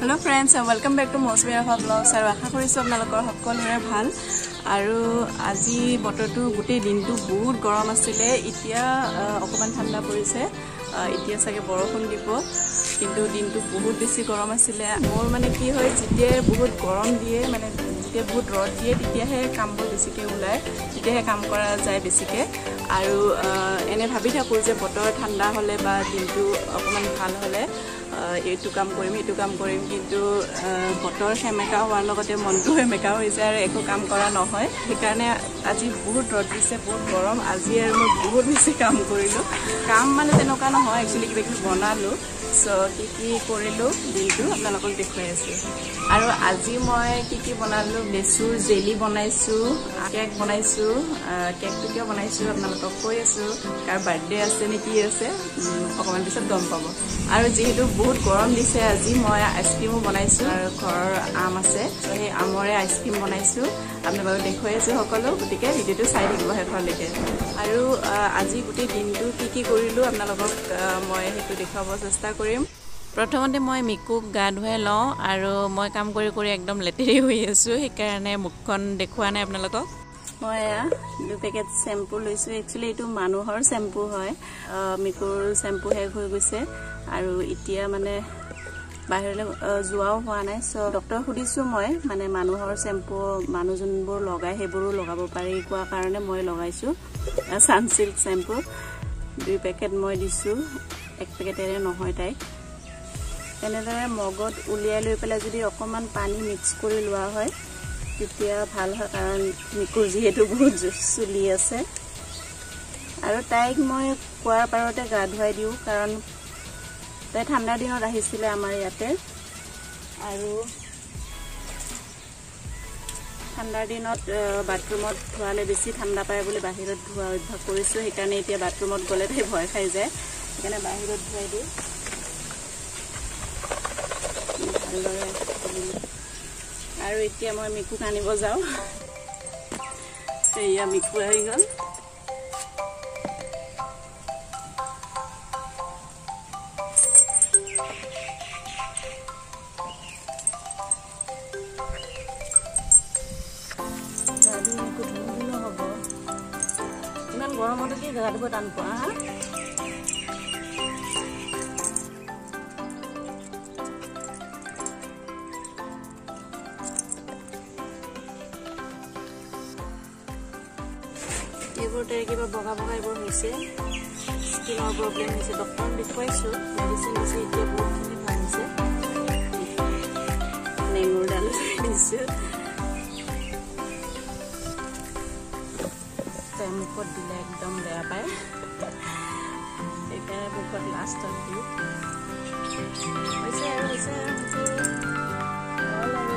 Hello friends, welcome back to Mousumi Rabha vlogs. আৰু আশা কৰিছোঁ আপোনালোকৰ সকলোৰে ভাল। আৰু আজি বতৰটো গোটেই দিনটো বহুত গৰম আছিলে, এতিয়া অকণমান ঠাণ্ডা পৰিছে, এতিয়া চাগে বৰষুণ দিব, কিন্তু দিনটো বহুত বেছি গৰম আছিলে। মোৰ মানে কি হয়, যেতিয়াই বহুত গৰম দিয়ে, মানে যেতিয়া বহুত ৰ'দ দিয়ে তেতিয়াহে কামবোৰ বেছিকৈ ওলায়, তেতিয়াহে কাম কৰা যায় বেছিকৈ। আৰু এনে ভাবি থাকোঁ যে বতৰ ঠাণ্ডা হ'লে বা দিনটো অকণমান ভাল হ'লে এইটো কাম কৰিম সেইটো কাম কৰিম, কিন্তু বতৰ সেমেকা হোৱাৰ লগতে মনটো সেমেকা হৈ যায় আৰু একো কাম কৰা নহয়। সেইকাৰণে আজি বহুত ৰ'দ দিছে, বহুত গৰম আজি, আৰু মই বহুত বেছি কাম কৰিলোঁ। কাম মানে তেনেকুৱা নহয়, একচুৱেলি কিবা কিবি বনালোঁ। চ' কি কি কৰিলোঁ দিনটো আপোনালোকক দেখুৱাই আছোঁ। আৰু আজি মই কি কি বনালোঁ, লেচুৰ জেলি বনাইছোঁ, কেক বনাইছোঁ। কেকটো কিয় বনাইছোঁ আপোনালোকক কৈ আছোঁ, কাৰ বাৰ্থডে আছে নে কি আছে অকণমান পিছত গম পাব। আৰু যিহেতু বহুত গৰম দিছে আজি, মই আইচক্ৰীমো বনাইছোঁ। আৰু ঘৰৰ আম আছে, সেই আমৰে আইচক্ৰীম বনাইছোঁ, আপোনালোকক দেখুৱাই আছোঁ সকলো। গতিকে ভিডিঅ'টো চাই থাকিব শেষলৈকে। আৰু আজি গোটেই দিনটো কি কি কৰিলোঁ আপোনালোকক মই সেইটো দেখুৱাব চেষ্টা কৰিম। প্ৰথমতে মই মিকুক গা ধুৱাই লওঁ, আৰু মই কাম কৰি কৰি একদম লেতেৰি হৈ আছোঁ, সেইকাৰণে মুখখন দেখুওৱা নাই আপোনালোকক। মই এয়া 2 পেকেট চেম্পু লৈছোঁ। একচুৱেলি এইটো মানুহৰ চেম্পু হয়, মিকুৰ চেম্পু শেষ হৈ গৈছে আৰু এতিয়া মানে বাহিৰলৈ যোৱাও হোৱা নাই। চ' ডক্টৰক সুধিছোঁ মই, মানে মানুহৰ চেম্পু মানুহ যোনবোৰ লগায় সেইবোৰো লগাব পাৰি কোৱাৰ কাৰণে মই লগাইছোঁ। ছানচিল্ক চেম্পু 2 পেকেট মই দিছোঁ, 1 পেকেটেৰে নহয় তাইক। এনেদৰে মগত উলিয়াই লৈ পেলাই যদি অকণমান পানী মিক্স কৰি লোৱা হয় তেতিয়া ভাল হয়, কাৰণ মিকুৰ যিহেতু বহুত চুলি আছে। আৰু তাইক মই কুঁৱাৰ পাৰতে গা ধুৱাই দিওঁ, কাৰণ তাই ঠাণ্ডা দিনত আহিছিলে আমাৰ ইয়াতে, আৰু ঠাণ্ডাৰ দিনত বাথৰুমত ধোৱালে বেছি ঠাণ্ডা পায় বুলি বাহিৰত ধোৱা অভ্যাস কৰিছোঁ। সেইকাৰণে এতিয়া বাথৰুমত গ'লে তাই ভয় খাই যায়, সেইকাৰণে বাহিৰত ধুৱাই দিওঁ ভালদৰে। আৰু এতিয়া মই মিকুক আনিব যাওঁ। এয়া মিকু আহি গ'ল। গা ধুই মিকু ধুনো ধুনো হ'ব, ইমান গৰমতে কি গা ধুব টান পোৱা? হা, এইবোৰ তাই কিবা বগা বগা এইবোৰ হৈছে, স্কিনৰ প্ৰব্লেম হৈছে। ডক্টৰক দেখুৱাইছোঁ, মেডিচিন দিছে, এতিয়া বহুতখিনি ভাল হৈছে। নেমুৰ ডাল দিছোঁ তাই মুখত দিলে একদম বেয়া পায়, সেইকাৰণে মুখত লাষ্টত দিওঁ। হৈছে আৰু হৈছে আৰু হ'ল আৰু।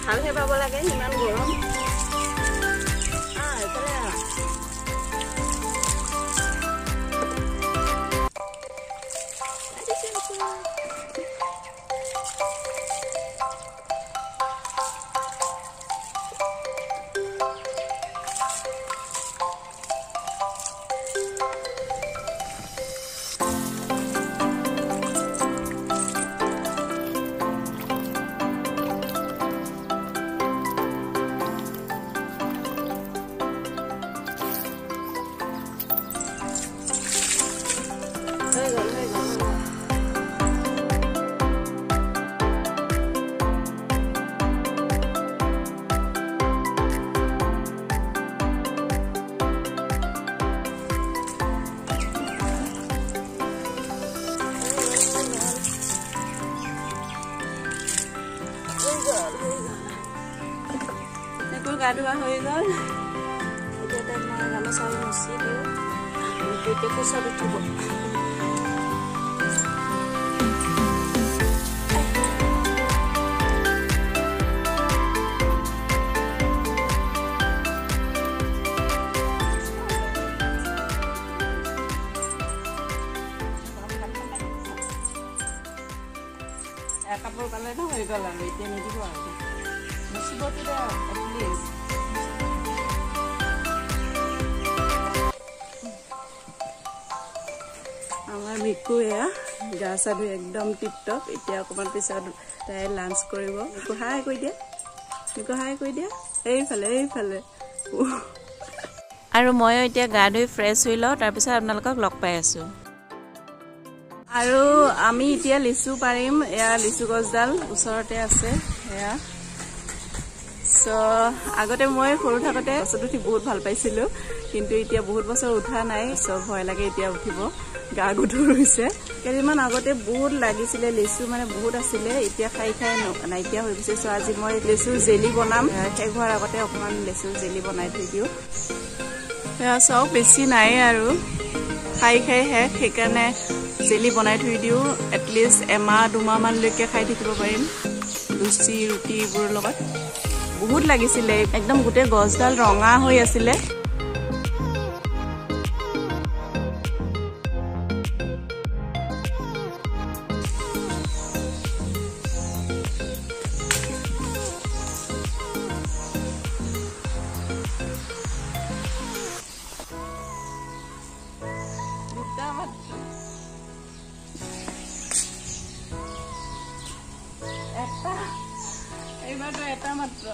ভালহে পাব লাগে ইমান গৰম। গা ধোৱা হৈ গ'ল। এতিয়া তাইক মই গামোচাৰে মুচি দিওঁ, এতিয়া কোচত উঠিব। কাপোৰ পালে ন হৈ গ'ল আৰু এতিয়া নিদিব আৰু মুচিবটো দে এটলিষ্ট। আমাৰ মিকু এয়া গা চা ধুই একদম টিপ টপ। এতিয়া অকণমান পিছত তাই লাঞ্চ কৰিব। মিকু হাই কৈ দিয়া, মিকু হাই কৈ দিয়া, এইফালে এইফালে। আৰু ময়ো এতিয়া গা ধুই ফ্ৰেছ হৈ লওঁ, তাৰপিছত আপোনালোকক লগ পাই আছোঁ। আৰু আমি এতিয়া লিচু পাৰিম। এয়া লিচু গছডাল ওচৰতে আছে এয়া। চ' আগতে মই সৰু থাকোঁতে গছত উঠি বহুত ভাল পাইছিলোঁ, কিন্তু এতিয়া বহুত বছৰ উঠা নাই। চ' ভয় লাগে এতিয়া উঠিব, গা গধুৰ হৈছে। কেইদিনমান আগতে বহুত লাগিছিলে লিচু, মানে বহুত আছিলে, এতিয়া খাই খাই নাইকিয়া হৈ গৈছে। চ' আজি মই লিচুৰ জেলি বনাম। শেষ হোৱাৰ আগতে অকণমান লিচুৰ জেলি বনাই থৈ দিওঁ। সেয়া চাওক, বেছি নাই আৰু, খাই খাই শেষ, সেইকাৰণে জেলি বনাই থৈ দিওঁ। এটলিষ্ট এমাহ দুমাহমানলৈকে খাই থাকিব পাৰিম লুচি ৰুটি এইবোৰৰ লগত। বহুত লাগিছিলে, একদম গোটেই গছডাল ৰঙা হৈ আছিলে। এইবাৰতো এটা মাত্ৰ।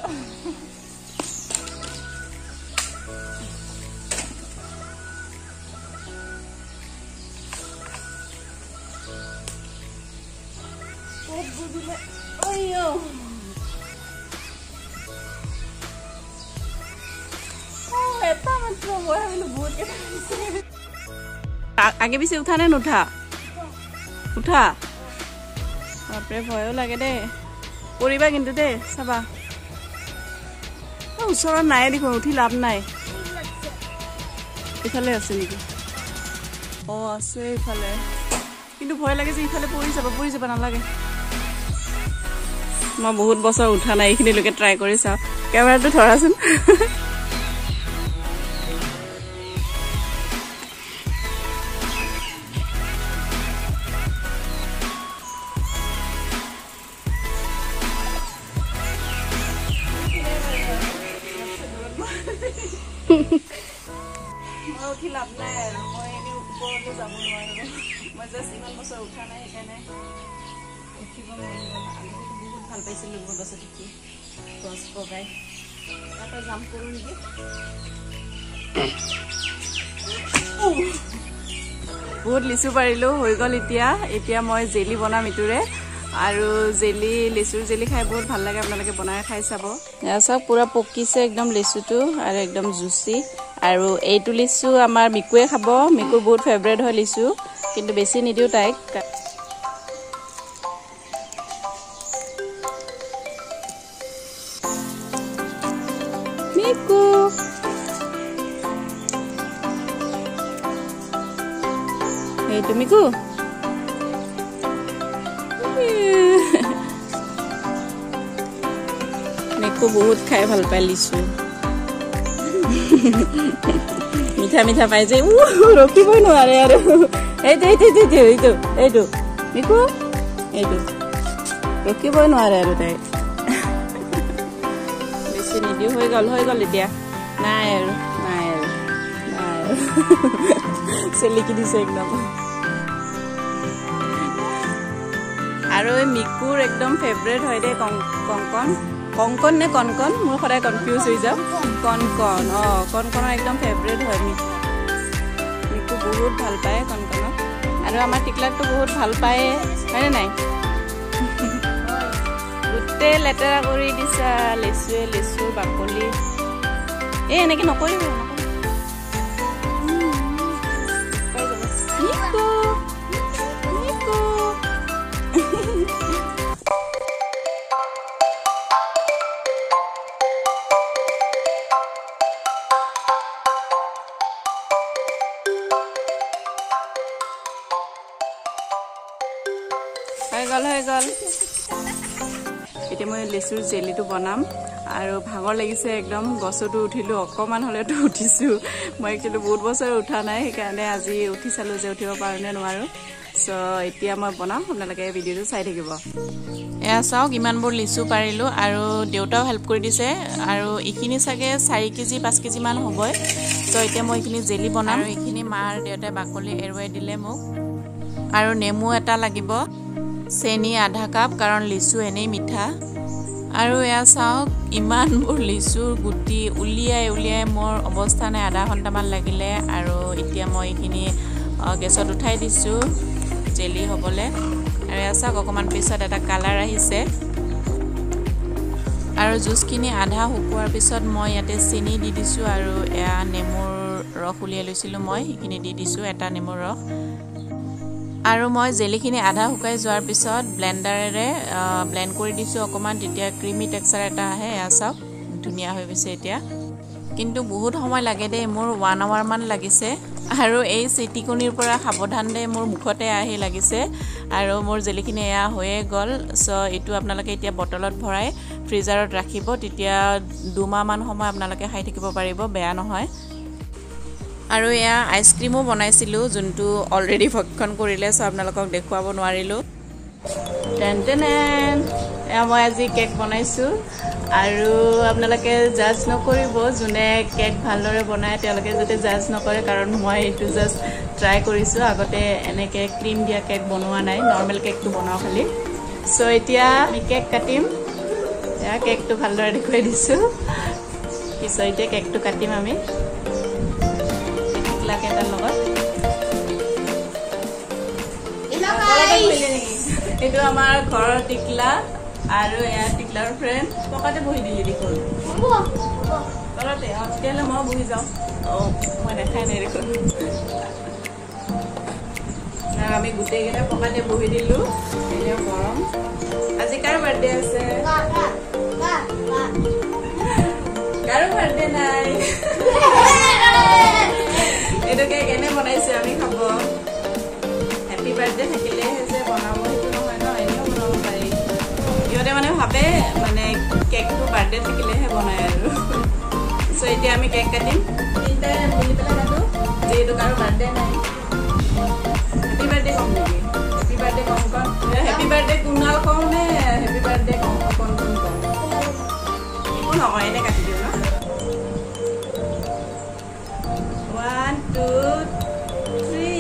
এটা মাত্ৰ, মই ভাবিলো বহুত কেইটা। আগে পিছে উঠা নে নুঠা? উঠা। বাপৰে ভয়ো লাগে দেই, পৰিবা কিন্তু দেই, চাবা। ওচৰত নাই দেখোন, উঠি লাভ নাই। ইফালে আছে নেকি? অ আছে ইফালে, কিন্তু ভয় লাগে যে ইফালে পৰি যাব, পৰি যাব নালাগে। মই বহুত বছৰ উঠা নাই, এইখিনিলৈকে ট্ৰাই কৰি চাওঁ। কেমেৰাটো ধৰাচোন। মই উঠি লাভ নাই আৰু, মই এনেই ওপৰলৈ যাব নোৱাৰো। মই জাষ্ট ইমান বছৰ উঠা নাই, সেইকাৰণে উঠিব মন গ'ল। আগতেতো বহুত ভাল পাইছিলোঁ মই গছত উঠি, গছ বগাই। তাতে জাম্প কৰোঁ নেকি? বহুত লিচু পাৰিলোঁ, হৈ গ'ল এতিয়া। এতিয়া মই জেলি বনাম ইটোৰে। আৰু জেলি, লিচুৰ জেলি খাই বহুত ভাল লাগে, আপোনালোকে বনাই খাই চাব। চাওক পূৰা পকিছে একদম লিচুটো আৰু একদম জুচি। আৰু এইটো লিচু আমাৰ মিকুৱে খাব, মিকুৰ বহুত ফেভৰেট হয় লিচু, কিন্তু বেছি নিদিওঁ তাইক। মিকু এইটো, মিকু মিকু বহুত খাই ভাল পায় লিচু, মিঠা মিঠা পাই যে ৰখিবই নোৱাৰে আৰু। এইটো এইটো এইটো এইটো এইটো মিকু এইটো ৰখিবই নোৱাৰে আৰু তাই। বেছি নিদিওঁ, হৈ গ'ল হৈ গ'ল এতিয়া, নাই আৰু নাই আৰু নাই আৰু, চেলিকি দিছে একদম। আৰু এই মিকুৰ একদম ফেভৰেট হয় দেই কংকন। কংকন নে কনকন, মোৰ সদায় কনফিউজ হৈ যাওঁ। কনকন, অঁ কনকনৰ একদম ফেভৰেট হয় মিকু। মিকু বহুত ভাল পায় কনকনক। আৰু আমাৰ টিকলাকটো বহুত ভাল পায়, হয়নে নাই? গোটেই লেতেৰা কৰি দিছা লেচুৱে, লেচুৰ বাকলি। এই এনেকৈ নকৰিব, মিকু মিকু। হৈ গ'ল হৈ গ'ল। এতিয়া মই লেচুৰ জেলিটো বনাম। আৰু ভাগৰ লাগিছে একদম, গছতো উঠিলোঁ, অকণমান হ'লেতো উঠিছোঁ। মই একচুৱেলি বহুত বছৰ উঠা নাই, সেইকাৰণে আজি উঠি চালোঁ যে উঠিব পাৰোঁ নে নোৱাৰোঁ। চ' এতিয়া মই বনাম, আপোনালোকে ভিডিঅ'টো চাই থাকিব। এয়া চাওক, ইমানবোৰ লিচু পাৰিলোঁ আৰু দেউতাও হেল্প কৰি দিছে। আৰু এইখিনি চাগে 4 কেজি 5 কেজিমান হ'বই। চ' এতিয়া মই এইখিনি জেলি বনাম। আৰু এইখিনি মা আৰু দেউতাই বাকলি এৰুৱাই দিলে মোক। আৰু নেমু এটা লাগিব, চেনি আধা কাপ, কাৰণ লিচু এনেই মিঠা। আৰু এয়া চাওক, ইমানবোৰ লিচুৰ গুটি উলিয়াই উলিয়াই মোৰ অৱস্থা নাই, আধা ঘণ্টামান লাগিলে। আৰু এতিয়া মই এইখিনি গেছত উঠাই দিছোঁ জেলি হ'বলৈ। আৰু এয়া চাওক, অকণমান পিছত এটা কালাৰ আহিছে। আৰু জুচখিনি আধা শুকোৱাৰ পিছত মই ইয়াতে চেনি দি দিছোঁ। আৰু এয়া নেমুৰ ৰস উলিয়াই লৈছিলোঁ মই, সেইখিনি দি দিছোঁ, এটা নেমুৰ ৰস। আৰু মই জেলিখিনি আধা শুকাই যোৱাৰ পিছত ব্লেণ্ডাৰেৰে ব্লেণ্ড কৰি দিছোঁ অকণমান, তেতিয়া ক্ৰিমি টেক্সাৰ এটা আহে। এয়া চাওক, ধুনীয়া হৈ গৈছে এতিয়া। কিন্তু বহুত সময় লাগে দেই, মোৰ 1 আৱাৰমান লাগিছে। আৰু এই চিটিকনিৰ পৰা সাৱধান দেই, মোৰ মুখতে আহি লাগিছে। আৰু মোৰ জেলিখিনি এয়া হৈয়ে গ'ল। চ' এইটো আপোনালোকে এতিয়া বটলত ভৰাই ফ্ৰিজাৰত ৰাখিব, তেতিয়া 2 মাহমান সময় আপোনালোকে খাই থাকিব পাৰিব, বেয়া নহয়। আৰু এয়া আইচক্ৰীমো বনাইছিলোঁ, যোনটো অলৰেডি ভক্ষণ কৰিলে, চ' আপোনালোকক দেখুৱাব নোৱাৰিলোঁ। টেন টেন, এয়া মই আজি কেক বনাইছোঁ। আৰু আপোনালোকে জাজ নকৰিব, যোনে কেক ভালদৰে বনায় তেওঁলোকে যাতে জাজ নকৰে, কাৰণ মই এইটো জাষ্ট ট্ৰাই কৰিছোঁ। আগতে এনেকৈ ক্ৰীম দিয়া কেক বনোৱা নাই, নৰ্মেল কেকটো বনাওঁ খালি। চ' এতিয়া আমি কেক কাটিম। এয়া কেকটো ভালদৰে দেখুৱাই দিছোঁ। পিছত এতিয়া কেকটো কাটিম আমি টিকলাকেইটাৰ লগত। এইটো আমাৰ ঘৰৰ টিকলা আৰু এয়া টিকলাৰ ফ্ৰেণ্ড। পকাতে বহি দিলি দেখোন, তলতে। অঁ, তেতিয়াহ'লে মই বহি যাওঁ। অঁ, মই দেখাই নাই দেখোন। আমি গোটেইকেইটা পকাতে বহি দিলোঁ, এনেও গৰম। আজি কাৰ বাৰ্থডে আছে? কাৰো বাৰ্থডে নাই। এইটো কেক এনে বনাইছোঁ আমি খাব। হেপী বাৰ্থডে থাকিলেহে যে বনাব সেইটো নহয় ন, এনেও বনাব পাৰি। সিহঁতে মানে ভাবে মানে কেকটো বাৰ্থডে থাকিলেহে বনায় আৰু। চ' এতিয়া আমি কেক কাটিম, তিনিটাই মিলি পেলাই কাটো, যিহেতু কাৰো বাৰ্থডে নাই। হেপী বাৰ্থডে ক'ম নেকি? হেপী বাৰ্থডে কম কম, হেপী বাৰ্থডে কুণাল কওঁ নে হেপী বাৰ্থডে কম কণ কোন কওঁ? একো নকয়, এনে কাটি দিওঁ ন। 1 2 3।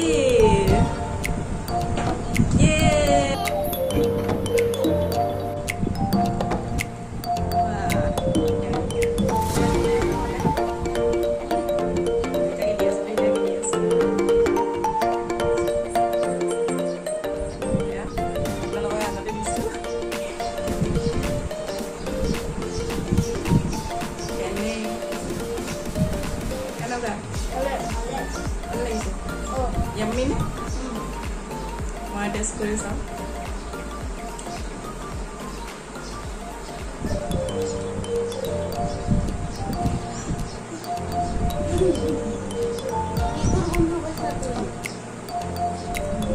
য়াম্মি নে? মই টেষ্ট কৰি চাওঁ।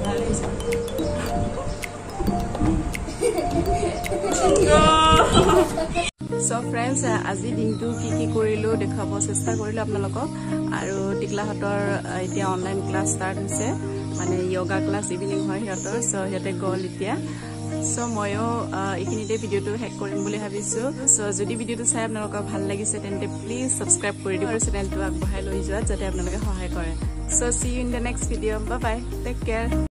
ভাল লাগিছে। চ' ফ্ৰেণ্ডছ, আজি দিনটো কি কি কৰিলোঁ দেখুৱাব চেষ্টা কৰিলোঁ আপোনালোকক। আৰু টিকলাহঁতৰ এতিয়া অনলাইন ক্লাছ ষ্টাৰ্ট হৈছে, মানে য়োগা ক্লাছ ইভিনিং হয় সিহঁতৰ। চ' সিহঁতে গ'ল এতিয়া। চ' ময়ো এইখিনিতে ভিডিঅ'টো শেষ কৰিম বুলি ভাবিছোঁ। চ' যদি ভিডিঅ'টো চাই আপোনালোকৰ ভাল লাগিছে তেন্তে প্লিজ ছাবস্ক্ৰাইব কৰি দিব আৰু চেনেলটো আগবঢ়াই লৈ যোৱাত যাতে আপোনালোকে সহায় কৰে। So see you in the next video. Bye bye, take care.